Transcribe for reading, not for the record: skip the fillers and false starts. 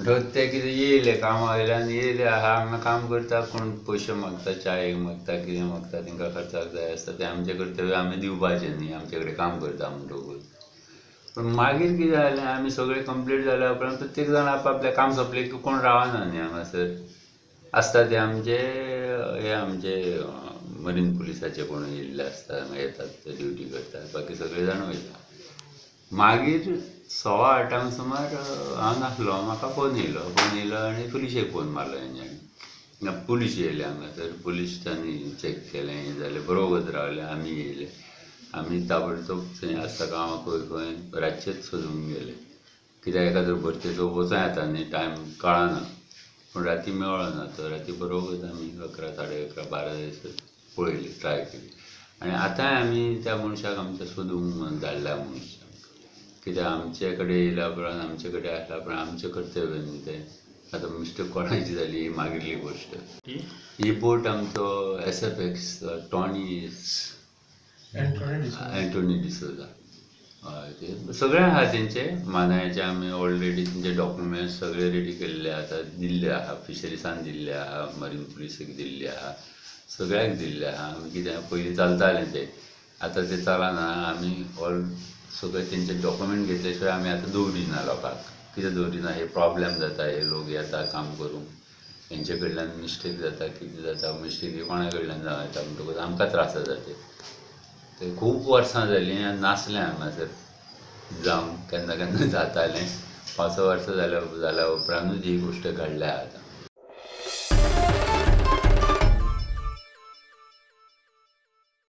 म्हणटकच ते कितें येयले कामा वयल्यान येयले आहा हांगा काम करता, कोण पयशे मागता, चायेक मागता, कितें मागता, तांकां खर्चाक जाय आसता तें आमचें कर्तव्य आमी दिवपाचें न्ही, आमचे कडेन काम करता म्हणटकूच. पूण मागीर कितें जालें, आमी सगळें कंप्लीट जाल्या उपरांत प्रत्येक जाण आपआपलें काम सोंपलें की कोण रावना न्ही हांगासर. आसता ते आमचे हे आमचे मरीन पुलिसाचे कोण येयल्ले आसता, हांगा येतात ते ड्युटी करतात, बाकी सगळे जाण वयता. मागीर 8:15 सुमार हांव नासलो, म्हाका फोन येयलो, फोन येयलो आनी पुलिशेक फोन मारलो हेंच्यांनी. पुलीस येयले हांगासर, पुलीस तांणी चॅक केलें, हें जालें, बरो वगत रावले. आमी येयले, आमी ताबडतोब थंय आसता गांवां खंय खंय रातचेच सोदूंक गेले, कित्याक एकादो भरतेचो वचों येता न्ही, टायम कळना. पूण राती मेळ्ळो ना तो, राती बरो वगत आमी 11, 11:30, 12 जायसर पळयली, ट्राय केली. आनी आतांय आमी त्या मनशाक आमच्या सोदूंक म्हणून धाडल्या मनशाक, कित्याक आमचे कडेन येयल्या उपरांत आमचे कडेन आसल्या उपरांत आमचें कर्तव्य न्ही तें. आतां मिस्टेक कोणाची जाली ही मागीरली गोश्ट. ही बोट आमचो SFX Tony Antony D'Souza, हय, ते सगळे आहा तेंचे मानायाचे. आमी ऑलरेडी तेंचे डॉक्युमेंट्स सगळे रेडी केल्ले आसा, दिल्ले आहा, फिशरीसान दिल्ले आहा, मरीन पुलिसेक दिल्ले आहा, सगळ्याक दिल्ले आहा. आमी कितें पयलीं चलतालें तें आतां तें चलना. आमी ऑल सगळे तेंचे डॉक्युमेंट घेतले शिवाय आमी आतां दवरिना लोकांक, कितें दवरिना, हे प्रॉब्लेम जाता, हे लोक येता काम करूंक, हेंचे कडल्यान मिस्टेक जाता, कितें जाता, मिस्टेक कोणा कडल्यान जावं येता, म्हणटकूच आमकां त्रास जाता. ते खूब वर्सां जालीं आनी नासलें हांगासर जावं, केन्ना केन्ना जातालें. 5 वर्सां जाल्या उपरांतूच ही गोश्ट घडल्या आतां.